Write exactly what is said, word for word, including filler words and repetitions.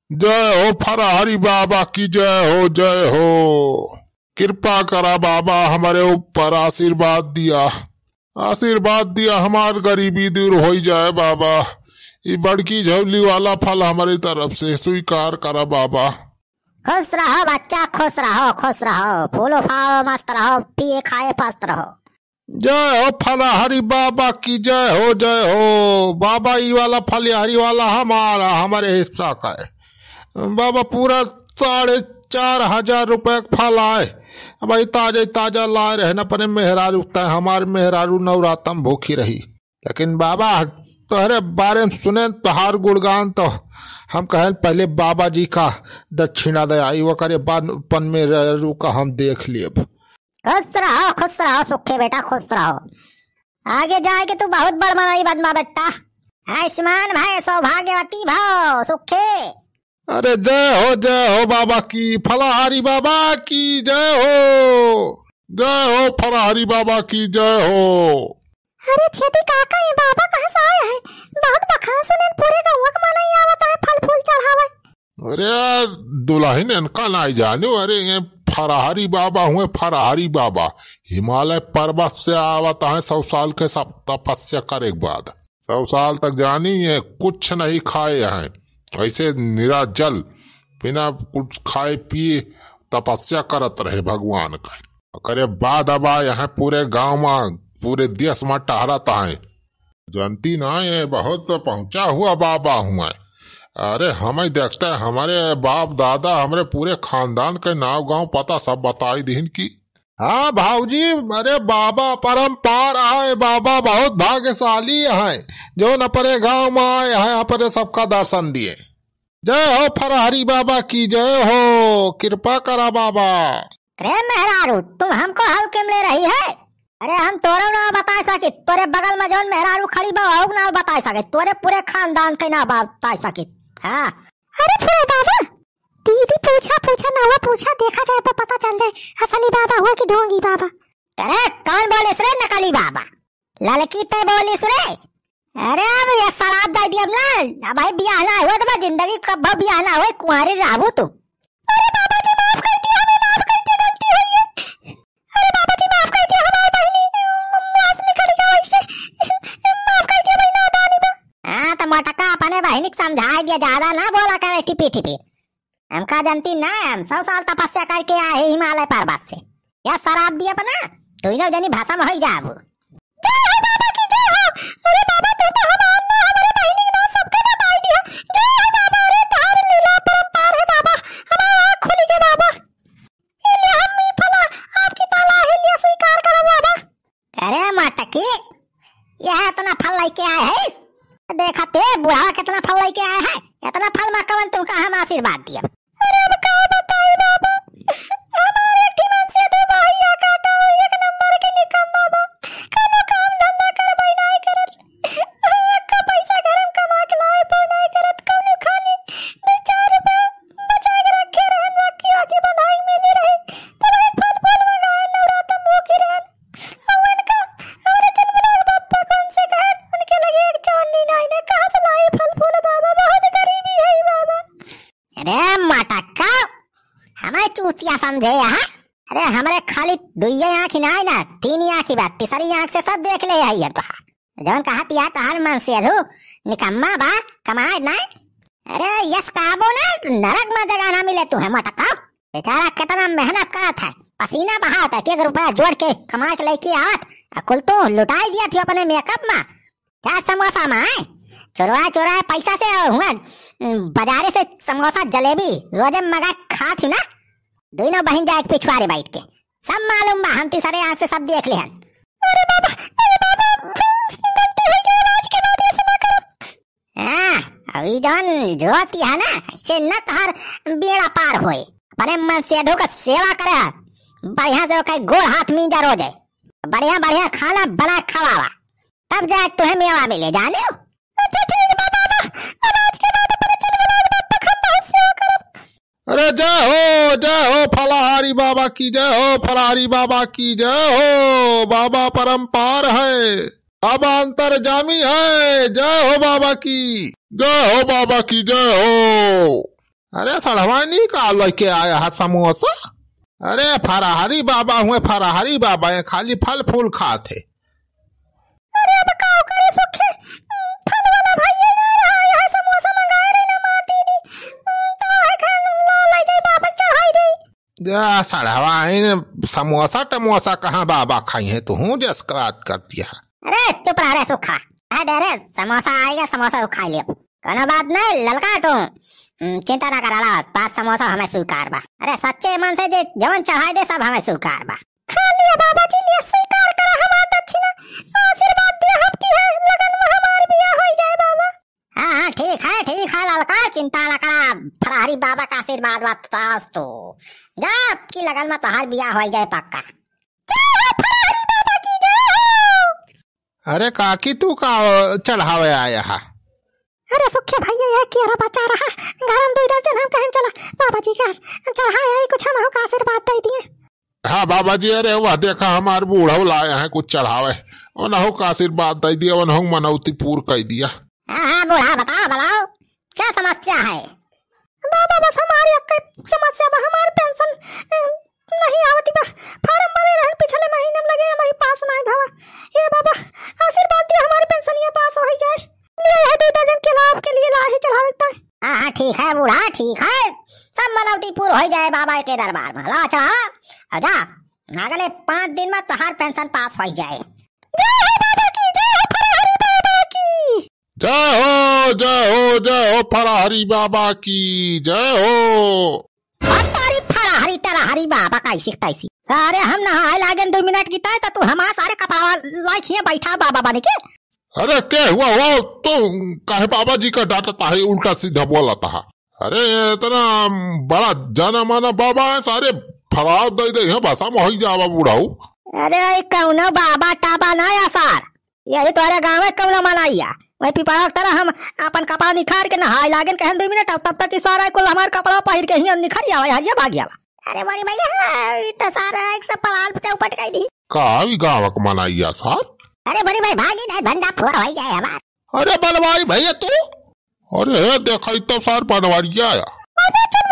जय हो फराहरी बाबा की, जय हो, जय हो। कृपा करा बाबा, हमरे ऊपर आशीर्वाद दिया, आशीर्वाद दिया, हमार गरीबी दूर होइ जाए बाबा। ई बड़की झौली वाला फल हमरे तरफ से स्वीकार करा बाबा। खुश रहो बच्चा, खुश रहो, खुश रहो, फूलो फाओ मस्त रहो, पिए खाए पस्त रहो। जय हो फलाहारी बाबा की, जय हो, जय हो। बाबा, ई वाला फलिहारी वाला हमारा, हमरे हिस्सा का है। बाबा, पूरा साढ़े चार हजार रुपये का फल आए। भाई, ताजे ताजा लाए रहे न अपने मेहरारू तय, हमार मेहरारू नवरातम भूखी रही। लेकिन बाबा, तोहरे बारे में सुने, तोहार गुणगान, तो हम कहें पहले बाबा जी का दक्षिणा दे आई, ओकरे बाद अपन मेहरारू का हम देख लेब। खुश रहो, खुश रहो सुखे बेटा, खुश रहो। आगे जाके तू बहुत बड़ मनई बनबा बेटा। आयुष्मान भव, सौभाग्यवती भव सुखे। अरे जय हो, जय हो बाबा की, फलाहारी बाबा की जय हो, जय हो फलाहारी बाबा की जय हो। अरे छेदी काका, ये बाबा कहाँ से आए हैं? बहुत बखान सुने, पूरे गौवा के मनई आवत है फल फूल चढ़ावे। अरे दुलहिन, इनका नाई जाने, अरे ये फराहरी बाबा हुए, फराहरी बाबा हिमालय पर्वत से आवत हैं, सौ साल के सब तपस्या करे के बाद। सौ साल तक जानी ये कुछ नहीं खाए हैं, ऐसे निरा जल बिना कुछ खाए पिए तपस्या करत रहे भगवान का। ओकरे बाद अब आ यहाँ पूरे गाँव में, पूरे देश में टहरत हैं। जानती ना, ये बहुत पहुँचा हुआ बाबा हुआ। अरे हमें देखते हैं, हमारे बाप दादा, हमरे पूरे खानदान के नाव गाँव पता सब बताई दीहिन की। हाँ भाऊजी, अरे बाबा परम्पार आए, बाबा बहुत भाग्यशाली हैं, जौन अपने गाँव में आए हैं, अपने सबका दर्शन दिए। जय हो फरहरी बाबा की, जय हो, कृपा करा बाबा। अरे मेहरारू, तुम हमको हल्के में ले रही है? अरे हम तोरो ना बताए सकित, तोरे बगल में जौन मेहरारू खड़ी बा, ओहू ना बताए सकित, तोरे पूरे खानदान के ना बताए सकित। हाँ। अरे फुरे बाबा, दीदी पूछा, पूछा ना हुआ, पूछा, देखा जाए तो पता चल जाए असली बाबा हुआ कि ढोंगी बाबा। अरे कौन बोलिस रे नकली बाबा? ललकी ते बोलिस रे। अरे अब ये शराब दे दिया ना, अब भाई बियाह ना हुआ तो मैं जिंदगी कब बियाह ना हुए, कुंवारी रहबू तू। अरे बाबा जी माफ कर दिया, हमें माफ कर दिया, गलती हो गई। अरे बाबा जी माफ कर दिया, हमारी बहनी, अम, माफ निकल गया वैसे, माफ कर दिया भाई, नादानी बा। हाँ तो मोटका अपने बहनी के समझाए दिया, ज्यादा ना बोला करे टिपी टिपी। हमका जानती ना, हम सौ साल तपस्या करके आए हैं हिमालय पर्वत से। या शराब दिया अपना, दोनों जनी भसम हो जाबू। जय हो बाबा की, जय हो। अरे बाबा, तू तो हमार ना, हमारे बहिनी के ना, सबके ना मार दिया। जय हो बाबा, अरे तोहार लीला परम्पार है बाबा, हमार आँख खुली गई बाबा। ये ले हम ई फला, आपकी ताला है, ले स्वीकार करो बाबा। अरे मटकी, यह इतना फल लेके आए है? देखा ते बुढ़ावा कितना फल लेके आए है, इतना फल मा कवन तुमका हम आशीर्वाद दिया। अरे अब का बताई बाबा, हमारे एक ठे मनसेध बा, भैया काटा हो, एक नंबर के निकम्मा बा, कौनो काम धंधा करबै नाई करत, एक्का पैसा घर में कमा के लाए पर नाई करत, कौनो खाली दो चार रुपया बचा के रखे रहन, बाकी आगे बंधाई मिली रही, तब एक फल फूल मंगाए, नवरातम भूखी रहन। अउ उनका, हमरे चुलबुला के पप्पा कौन से कहन, उनके लगे एक चांदी नाई ना, कहाँ से लाई फल फूल बाबा, बहुत गरीबी है बाबा। अरे मटक्का, हमें चूतिया समझे यहाँ? अरे हमरे खाली दुइये आँखी नाई ना, तीन आँखी बा, तीसरी आँख से सब देख ले आई है तोहार। जौन कहत या तोहार मनसेधू निकम्मा बा, कमाए नाई। अरे यस काबू ना, नरक में जगह ना मिले तू है मटक्का। बेचारा कितना मेहनत करत है, पसीना बहात है, एक रुपया जोड़ के कमा के लेके आवत, आ कुल तू लुटाई दिया थी अपने मेकअप में। चार समोसा में आए, चुरवा चुरवा पैसा से और हुआ, उम, बाजारे से समोसा जलेबी रोजे मंगा खात ही ना। दोनों बहिन जाए पिछवारे बैठ के, सब मालूम बा, हम तीसरे आँख से सब देख ले हन। अरे बाबा, अरे बाबा, गलती हो गई, आज के बाद ऐसे ना करब। हाँ, अभी जौन जोत है ना, ऐसे न तोहार बेड़ा पार होए। अपने मनसेधू का सेवा करे, बढ़िया से ओकर गोड़ हाथ मींजा रोजे, बढ़िया बढ़िया खाना बना खवावा, तब जाए तुहे मेवा मिले, जाने हो? अच्छा ठीक बा बाबा, अब आज के बाद अपने चुलबुला के बाप तक हम बहुत सेवा करब। अरे जय हो, जय हो फलाहारी बाबा की, जय हो फलाहारी बाबा की, जय हो। बाबा परम्पार है, बाबा अंतर्जामी है। जय हो बाबा की, जय हो बाबा की, जय हो। अरे सड़वानी का लइके आया है समोसा? अरे फराहरी बाबा हुए, फराहरी बाबा है, खाली फल फूल खात है। अरे अब का करे सुखे, फल वाला भइया ना रहा, यहाँ समोसा मंगाए रहे ना मार दीदी, तो है खान ला ले जाई बाबा चढ़ाई दे। जा सड़वा, इन समोसा टमोसा कहाँ बाबा खाई है, तू हूँ जस बात कर दिया। अरे चुप रह रे सुखा, है दे रे, समोसा आएगा, समोसा तू खा लियो, कोनो बात नहीं ललका तू। हम्म, चिंता ना करा ला, पाँच समोसा हमें स्वीकार बा। अरे सच्चे मन से जे जवन चढ़ाई दे सब हमें स्वीकार बा। खा लिया बाबा जी, लिया स्वीकार करा हमार दक्षिणा, आशीर्वाद दिया हम की है लगन में हमार बियाह होई जाए बाबा। हाँ हाँ ठीक है, ठीक है ललका, चिंता ना करा, फराहरी बाबा का आशीर्वाद बा तोस तू। जा अब की लगन में तोहार बियाह होई जाए पक्का। जय हो फराहरी बाबा की जय हो। अरे काकी तू का चढ़ावे आया हा? अरे सुखे भइया ये केरा बचा रहा, घर में दो दर्जन हम कहें चला बाबा जी का चढ़ाए आई कुछ हमहू का आशीर्वाद दे दिए। हाँ बाबा जी, अरे वह देखा हमार बूढ़ऊ लाए हैं कुछ चढ़ावे, उनहू का आशीर्वाद दे दिए, उनहू मनौती पूर कर दिया। हाँ हाँ बूढ़ा बताओ बताओ क्या समस्या है? बाबा बस हमारी एक समस्या बा, हमार पेंशन अ, नहीं आवती बा, फार्म भरे रहन पिछले महीने में लगे वही पास नहीं भवा। ए बाबा आशीर्वाद दिया हमारी पेंशनिया पास हो जाए। ले है दो दर्जन केला आपके लिए लाए है चढ़ावे का। हाँ हाँ ठीक है बूढ़ा ठीक है, सब मनौती पूर हो जाए बाबा के दरबार में, ला चढ़ावा। और जा अगले पाँच दिन में तोहार पेंशन पास हो जाए। जय हो बाबा की, जय हो फराहरी बाबा की। जय हो जय हो जय हो फराहरी बाबा की जय हो। और तारी फराहरी टराहरी बाबा कैसी तैसी। अरे हम नहाए लागेन दो मिनट की तय तो तू हमार सारे कपड़ा लाइक हिया बैठा बाबा बने के। अरे के हुआ हो तू, काहे बाबा जी का डांटता है, उल्टा सीधा बोलता है। अरे इतना बड़ा जाना माना बाबा है, सारे फरार दे दे हैं भाषा में हो जावा बूढ़ाऊ। अरे ई कौनो बाबा टाबा ना या सार, यही तोरे गाँव में कौनो मनाइया। वही पिपरा की तरह हम अपन कपड़ा निखार के नहाए लागेन कहेन दो मिनट, अब तब तक ई सारा कुल हमार कपड़ा पहिर के ही निखर आवा, हरिया भाग आवा। अरे मोरी भैया, ई तो सारा एक से पलाल पे चौपट कर दी। का ई गाँव के मनाइया सार? अरे मोरी भाई भागी नहीं, भंडा फोर हो जाए हमार। अरे बनवारी भैया तू, अरे देखा ई तो सार बनवारिया आया। अरे चुप